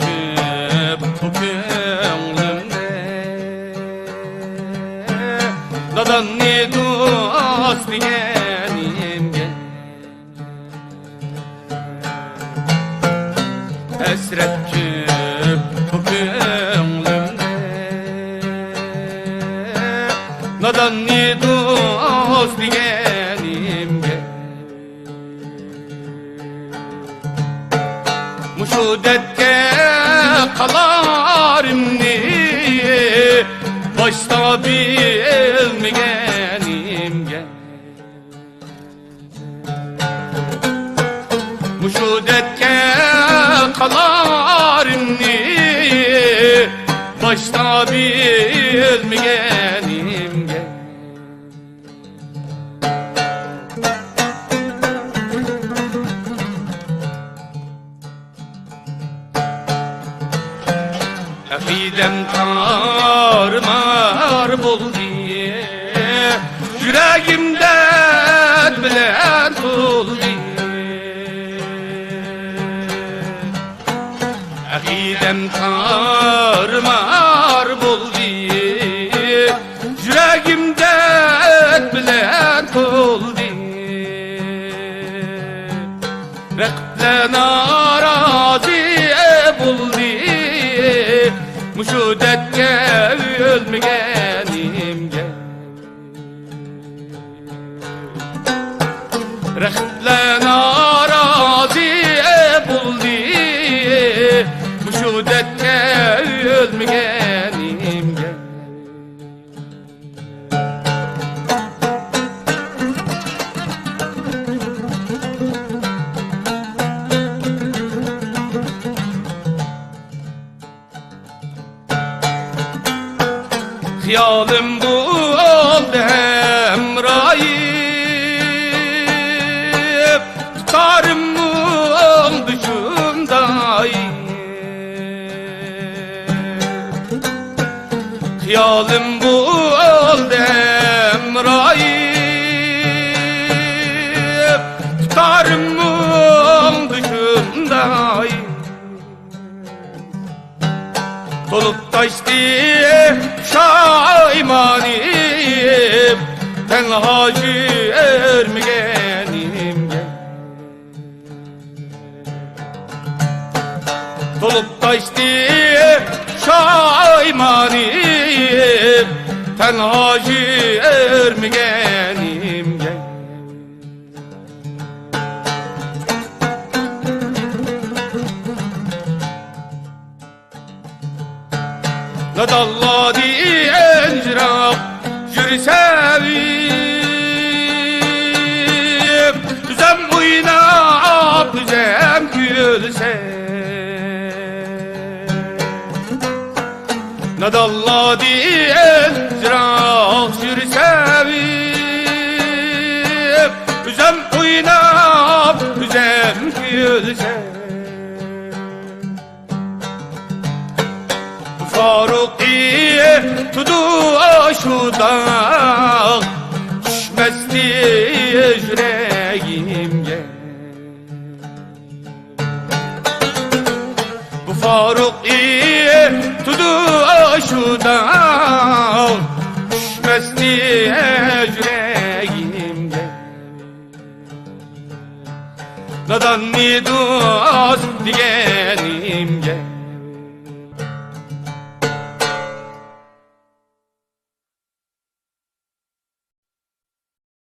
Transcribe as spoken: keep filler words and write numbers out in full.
چۆكۈپ بۇ كۆڭلۈمدە، ناداننى دوست دېگەنىمگە. ھەسرەت چۆكۈپ بۇ كۆڭلۈمدە، ناداننى دوست دېگەنىمگە. مۇشۇ دەردكە قالارىمنى باشتا بىلمىگەنىمگە. مۇشۇ دەردكە قالارىمنى باشتا بىلمىگەنىمگە. ئەقىدەم تارمار بولدى، يۈرەگىم دەرد بىلەن تولدى. ئەقىدەم تارمار بولدى، يۈرەگىم دەرد بىلەن تولدى. رەقىبلەر نارازى بولدى، مۇشۇ دەردكە ئۆلمىگەنىمگە. رەقىبلەر نارازى بولدى، مۇشۇ دەردكە ئۆلمىگەنىمگە. خىيالىم بولدى ھەمرايىم، تۇتارىم بولدى شۇنداي. خىيالىم بولدى ھەمرايىم، تۇتارىم بولدى شۇنداي. تولۇپ تاشتى پۇشايمانىم، تەنھا يۈرمىگەنىمگە. تولۇپ تاشتى پۇشايمانىم، تەنھا يۈرمىگەنىمگە. نادانلاردىن يىراق يۈرسەم، ئۆزۈم ئويناپ، ئۆزۈم كۈلسەم. نادانلاردىن يىراق يۈرسەم، ئۆزۈم ئويناپ، ئۆزۈم كۈلسەم. فاروق ئېيتىدۇ ئاشۇ داغ، چۈشمەستى يۈرىكىمگە. بۇ فاروق ئېيتىدۇ ئاشۇ داغ، چۈشمەستى يۈرىكىمگە. ناداننى دوست دېگەنىمگە.